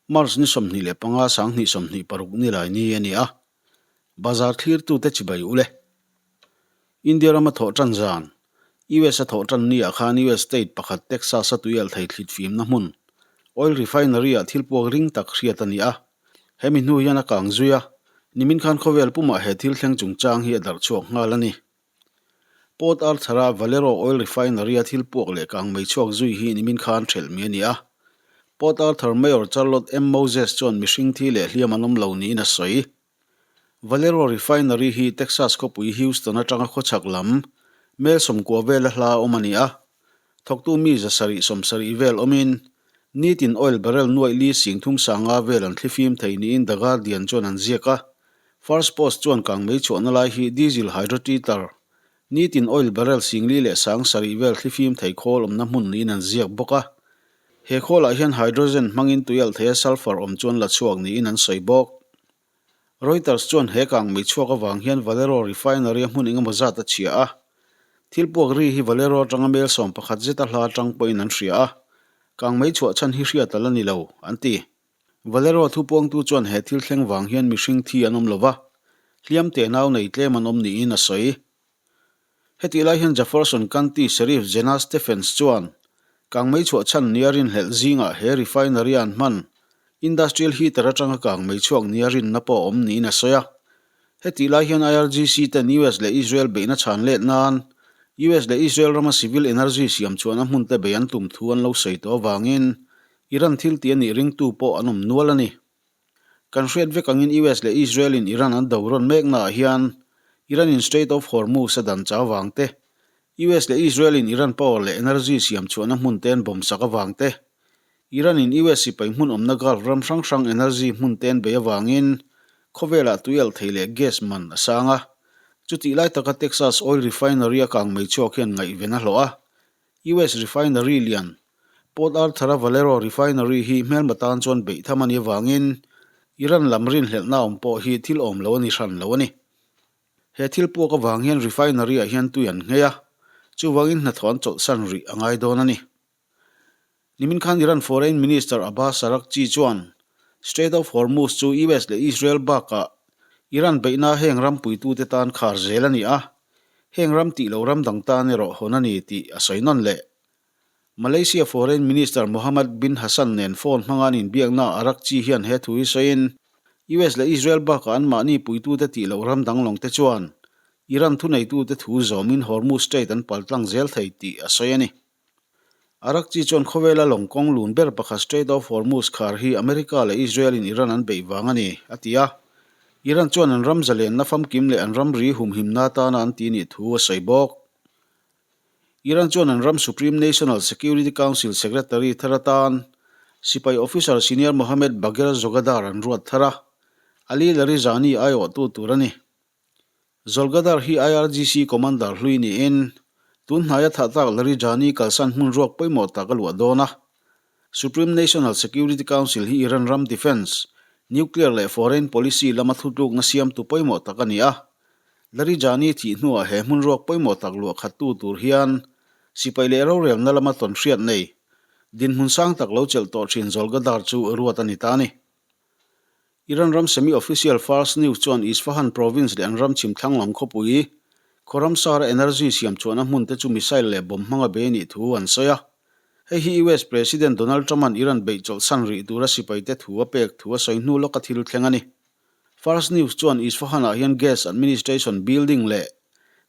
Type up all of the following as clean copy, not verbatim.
March ni 25 2026 nilai ni a ni a. Bazar thlirtute chibai ule. India rama thawh tan zan, US a thawh tan ni ah khan US state pakhat Texas a tuialh thei thlit fimna hmun, oil refinery ah thil puak ring tak hriat a ni a. Hemi hnu hian a kang zui a, nimin khan khawvel pumah he thil thleng chungchang hi a darh chhuak nghal a ni. Port Arthur-a Valero Oil Refinery-a thil puak leh kang mei chhuak zui hi nimin khan ṭhelh mi a ni a. Port Arthur Mayor Charlotte M. Moses chuan mihring thi leh hliam an awm lo niin a sawi. Valero Refinery hi Texas khawpui Houston atanga khawchhak lam mel 90 vela hla awm a ni a. Thawktu mi 770 vel awmin nitin oil barrel nuaih li sing thum sanga vel an thlifim thei niin The Guardian chuan an ziak a. First Post chuan kang mei chhuahna lai hi diesel hydrotreater, nitin oil barrel sing li leh sang sarih vel thlifim thei khawl awmna hmun niin an ziak bawk a. He khawlah hian hydrogen hmangin tuialh theia sulphur awm chuan la chhuak niin an sawi bawk. Reuters chuan he kang mei chhuak avang hian Valero refinery a hmun engemaw zat a chhia a. Thil puak ri hi Valero atanga mel 11 zeta hla atang pawhin an hria a, kang mei chhuah chhan hi hriat a la ni lo, an ti. Valero thupuangtu chuan he thil thleng vang hian mihring thi an awm lo va, hliam te nau nei tlem an awm niin a sawi. Hetih lai hian Jefferson County Sheriff Jenna Stephens chuan kangmei chhuah chhan nia rinhlelh zingah he refinery an hman industrial heater atanga kangmei chhuak nia rinna pawh a awm niin a sawi a. Hetih lai hian IRGC ten US leh Israel beihna chhan let nan US leh Israel rama civil energy siam chhuahna hmunte bei an tum thu an lo sawi tawh avangin Iran thil tih a nih ringtu pawh an awm nual a ni. Kan hriat vek angin US leh Israel in Iran an do rawn meknaah hian Iran in Strait of Hormuz a dan chau vang te, US leh Israel in Iran power leh energy siam chhuahna hmun te an bomb sak avang te, Iran in US sipai hmun awmna Gulf ram hrang hrang energy hmun te an bei avangin khawvelah tuialh thei leh gas man a sang a. Chutih lai taka Texas oil refinery a kang mei chhuak hian ngaihven a hlawh a, US refinery lian Port Arthur-a Valero refinery hi hmelma tan chuan beih tham a nih avangin Iran lam rinhlelhna awm pawh hi thil awm lo a ni hran lo a ni. He thil puak avang hian refinery-ah hian tui an nghei a, chuvangin hnathawh an chawlhsan rih a ngai dawn a ni. Nimin khan Iran Foreign Minister Abbas Araghchi chuan Strait of Hormuz chu US leh Israel bakah Iran beihna heng ram puitute tan khar zel a ni a, heng ram tih lo ram dang tan erawh hawn a ni tih a sawi nawn leh. Malaysia Foreign Minister Mohamad bin Hassan nen phone hmanga an inbiakna Araghchi hian he thu hi sawiin, US leh Israel bakah anmahni puitute tih loh ram dang lawngte chuan Iran thuneitute thu zawmin Hormuz Strait an paltlang zel thei tih a sawi a ni. Araghchi chuan khawvela lawng kawng lun ber pakhat Strait of Hormuz khar hi America leh Israel in Iran an beih vang a ni, a ti a. Iran chuan an ram zalenna famkim leh an ramri humhimna atana an ti nih thu a sawi bawk. Iran chuan an ram Supreme National Security Council Secretary thar atan sipai officer senior Mohammad Bagher Zogadar an ruat thar a, Ali Larijani aiawhtu tur a ni. Zolgadar hi IRGC commander hlui niin tun hnaia thah tak Larijani kalsan hmun ruak pawimawh tak a luah dawn a. Supreme National Security Council hi Iran ram defence, nuclear leh foreign policy lama thutlukna siamtu pawimawh tak a ni a. Larijani thih hnuah he hmun ruak pawimawh tak luah khattu tur hian sipai leh rorelna lama tawn hriat nei, dinhmun sang tak lo chelh tawh thin Zolgadar chu ruat a ni ta a ni. Iran ram semi-official Fars News chuan Isfahan province leh an ram chhim thlang lam khawpui, Khorramsar-a energy siam chhuahna hmun te chu missile leh bomb hmanga bei a nih thu an sawi a. Hei hi US President Donald Trump-a'n Iran beih chawlhsan rih tura sipaite thu a pek thu a sawi hnu lawka thil thleng a ni. Fars News chuan Isfahan-ah hian Gas Administration Building leh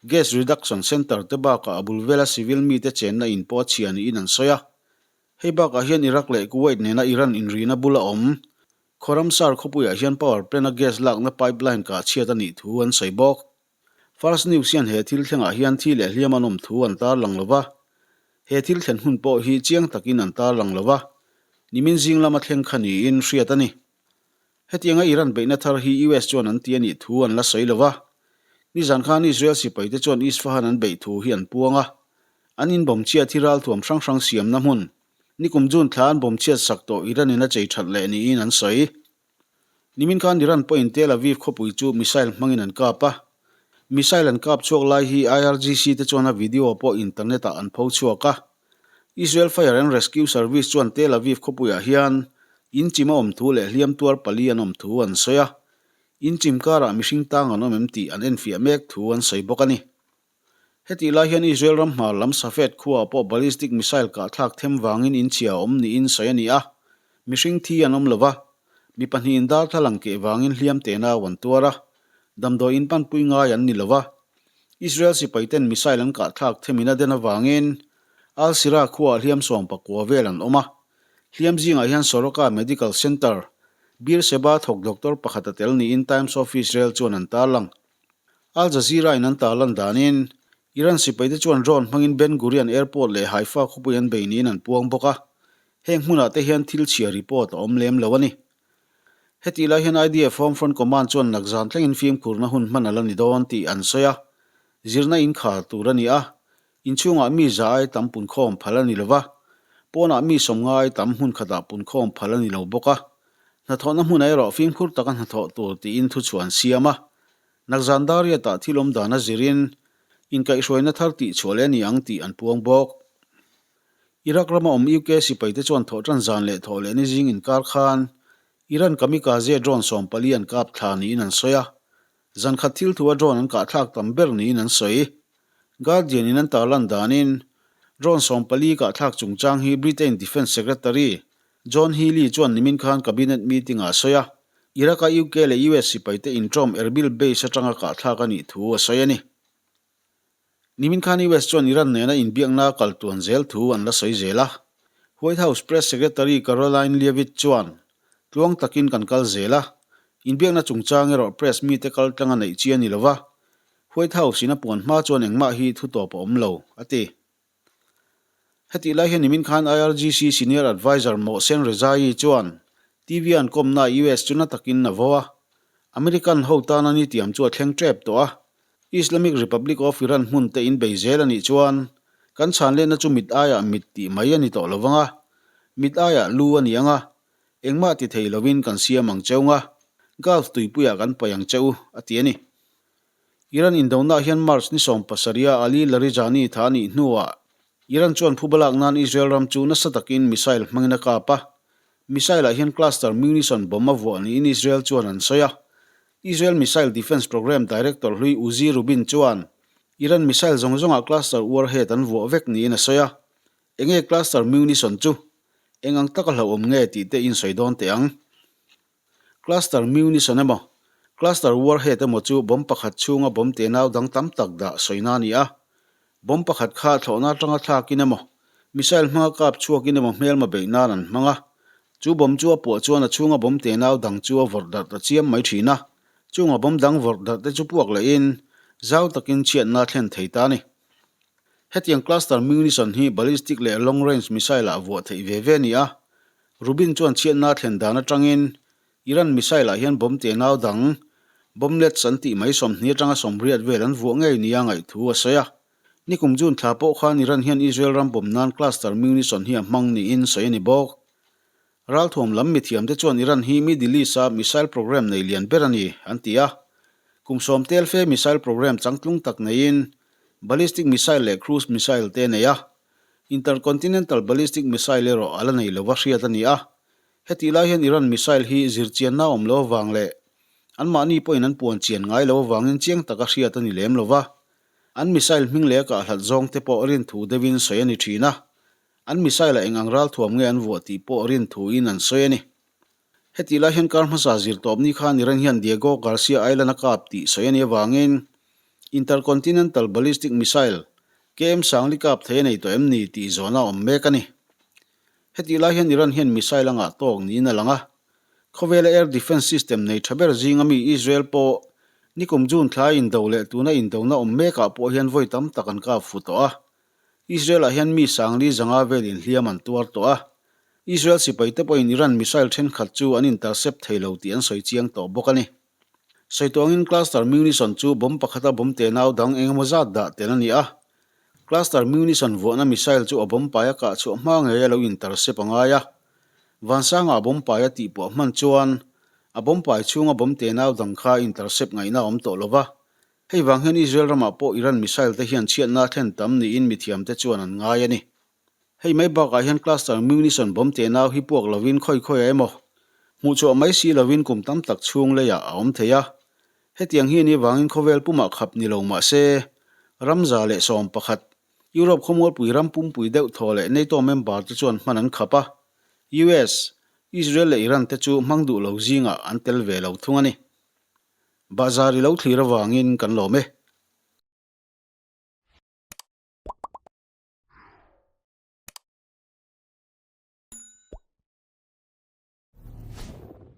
Gas Reduction Center te bakah a bul vela civil mite chenna in pawh a chhia niin an sawi a. Hei bakah hian Iraq leh Kuwait nena Iran inrihna bula awm Khorramsar khawpuiah hian power plant-a gas lakna pipeline kah chhiat a nih thu an sawi bawk. Fars News hian he thil thlengah hian thi leh hliam an awm thu an tarlang lo va, he thil thlen hun pawh hi chiang takin an tarlang lo va, nimin zing lama thleng kha niin hriat a ni. Hetianga Iran beihna thar hi US chuan an ti a nih thu an la sawi lo va. Nizan khan Israel sipaite chuan Isfahan an beih thu hi an puang a. An inbawm chhiat hi ralthuam hrang hrang siamna hmun, nikum June thla an bawm chhiat sak tawh Iran in a chei that leh niin an sawi. Nimin khan Iran pawhin Tel Aviv khawpui chu missile hmangin an kap a. Missile an kap chhuak lai hi IRGC te chuan a video pawh internet ah an pho chhuak a. Israel Fire and Rescue Service chuan Tel Aviv khawpuiah hian In chim a awm thu leh hliam tuar pali an awm thu an sawi a. In chim karah mihring tang an awm em tih an enfiah mek thu an sawi bawk a ni. Hetih lai hian Israel ram hmar lam Safed khuaah pawh ballistic missile kahthlak them vangin inchhia a awm niin sawi a ni a. Mihring thi an awm lo va, mi pahnihin darthlalang keh vangin hliam tenau an tuar a, damdawi in panpui ngai an ni lo va. Israel sipaiten missile an kahthlak themin a den avangin Al-Sira khuaah hliam 19 vel an awm a. Hliam zingah hian Soroka Medical Center, Beersheba thawk doctor pakhat a tel niin Times of Israel chuan an tarlang. Al Jazeera in an tarlan danin, Iran sipaite chuan drone hmangin Ben Gurion Airport leh Haifa khawpui an bei niin an puang bawk a, heng hmunah te hian thil chhia report a awm lem lo a ni. Hetih lai hian IDF Home Front Command chuan nakzan thlengin fimkhurna hun hman a la ni dawn tih an sawi a, zirna inkhar tur a ni a, inchhungah mi za ai tam punkhawm phal a ni lo va, pawnah mi sawmnga ai tam hmun khatah punkhawm phal a ni lo bawk a. Hnathawhna hmunah erawh fimkhur taka hnathawh tur tiin thuchhuah an siam a. Nakzan Dariatah thil awm dan a zirin inkaihhruaina thar tihchhuah leh a ni ang tih an puang bawk. Iraq rama awm UK sipaite chuan thawhtan zan leh thawh leh ni zing inkar khan Iran kamikaze drone 14 an kap thla niin an sawi a. Zan khat thil thua drone an kahthlak tam ber niin an sawi. Guardian in an tarlan danin drone 14 kahthlak chungchang hi Britain Defence Secretary John Healey chuan nimin khan Cabinet meeting ah a sawi a, Iraq-a UK leh US sipaite inṭawm Erbil base aṭanga kahthlak a nih thu a sawi a ni. Nimin khan US chuan Iran nena inbiakna kal tuan zel thu an la sawi zel a. White House Press Secretary Karoline Leavitt chuan, Tluang takin kan kal zel a, inbiakna chungchang erawh press mite kal tlanga neih chi a ni lo va, White House in a puan hma chuan engmah hi thu tawp a awm lo, a ti. Hetih lai hian nimin khan IRGC Senior Adviser Mohsen Rezaei chuan TV an kawmna US chu na takin a vo a, American ho tana ni tiam chu a thleng tep tawh a, Islamic Republic of Iran hmun te in bei zel a nih chuan kan chhan lehna chu mit aiah mit tih mai a ni tawh lo vang a, mit aiah lu a ni ang a, engmah ti thei lovin kan siam ang cheu nga, Gulf tuipuiah kan paih ang che u, a ti a ni. Iran indona hian March ni 70 a Ali Larijani tha a nih hnuah Iran chuan phuba lak nan Israel ram chu nasa takin missile hmangin a kap a. Missile-ah hian cluster munition bomb a vuah niin Israel chuan an sawi a. Israel Missile Defense Program Director hlui Uzi Rubin chuan Iran missile zawng zawngah cluster warhead an vuah vek niin a sawi a. Enge cluster munition chu? Eng ang taka hlauhawm nge tih te insawi dawn teh ang. Cluster munition emaw, cluster warhead emaw chu bomb pakhat chhunga bomb tenau dang tam tak dah sawina a ni a. Bomb pakhat kha thlawhna atanga thlakin emaw, missile hmanga kap chhuakin emaw hmelma beih nan an hmang a. Chu bomb chu a puah chuan a chhunga bomb tenau dang chu a vawrh darh ta chiam mai thin a. Chunga bomb dang vawrh darh te chu puak lehin zau takin chhiatna thlen thei ta a ni. Hetiang cluster munition hi ballistic leh long range missile ah vuah theih ve ve a ni a. Rubin chuan chhiatna thlen dan atangin Iran missile ah hian bomb tenau dang, bomblets an tih mai 20 atanga 80 vel an vuah ngei nia ngaihthu a sawi a. Nikum June thla pawh khan Iran hian Israel ram bomb nan cluster munition hi a hmang niin sawi a ni bawk. Ralthuam lam mithiamte chuan Iran hi Middle East-a missile program nei lian ber a ni, an ti a. Kum sawm tel fe missile program changtlung tak neiin ballistic missile leh cruise missile te a nei a. Intercontinental ballistic missile erawh a la nei lova hriat a ni a. Hetih lai hian Iran missile hi zirchianna a awm lo avang leh anmahni pawhin an puan chian ngai lo avangin chiang taka hriat a ni lem lova. An missile hming leh a kahhlat zawngte pawh rinthu deuhin sawi a ni thin a. An missile-ah eng ang ralthuam nge an vuah tih pawh rinthuin an sawi a ni. Hetih lai hian kar hmasa zirtawpni khan Iran hian Diego Garcia Island a kap tih sawi a nih avangin Intercontinental Ballistic Missile, KM Sangli kap thei a nei tawh em ni tih zawhna a awm mek a ni. Hetih lai hian Iran hian missile a ngah tawk niin a lang a. Khawvela air defence system nei tha ber zinga mi Israel pawh nikum June thla indo leh tuna indona awm mekah pawh hian vawi tam tak an kap fu tawh a. Israel-ah hian mi sangli zanga velin hliam an tuar tawh a. Israel sipaite pawhin Iran missile thenkhat chu an intercept thei lo tih an sawi chiang tawh bawk a ni. Sawi tuangin cluster munition chu bomb pakhata bomb tenau dang eng emaw zat dah tel a ni a. Cluster munition vuahna missile chu a bomb paia kah chhuah hma ngei a lo intercept a ngai a. Vansanga a bomb paia tihpuah hman chuan a bomb pai chhunga bomb tenau dang kha intercept ngaihna a awm tawh lo va. Hei vang hian Israel ramah pawh Iran missile te hian chhiatna a thlen tam niin mithiam te chuan an ngai a ni. Hei mai bakah hian cluster munition bomb tenau hi puak lovin khawi khawiah emaw? Hmuhchhuah mai si lovin kum tam tak chhung leiah a awm thei a. Hetiang hi a nih vangin khawvel pumah khap ni lo mah se, ram 111, Europe khawmualpui ram pumpui deuh thaw leh NATO member te chuan hman an khap a. US, Israel leh Iran te chu hmang duh lo zingah an tel ve lo thung a ni. Bahzar i lo thlir avangin kan lawm e.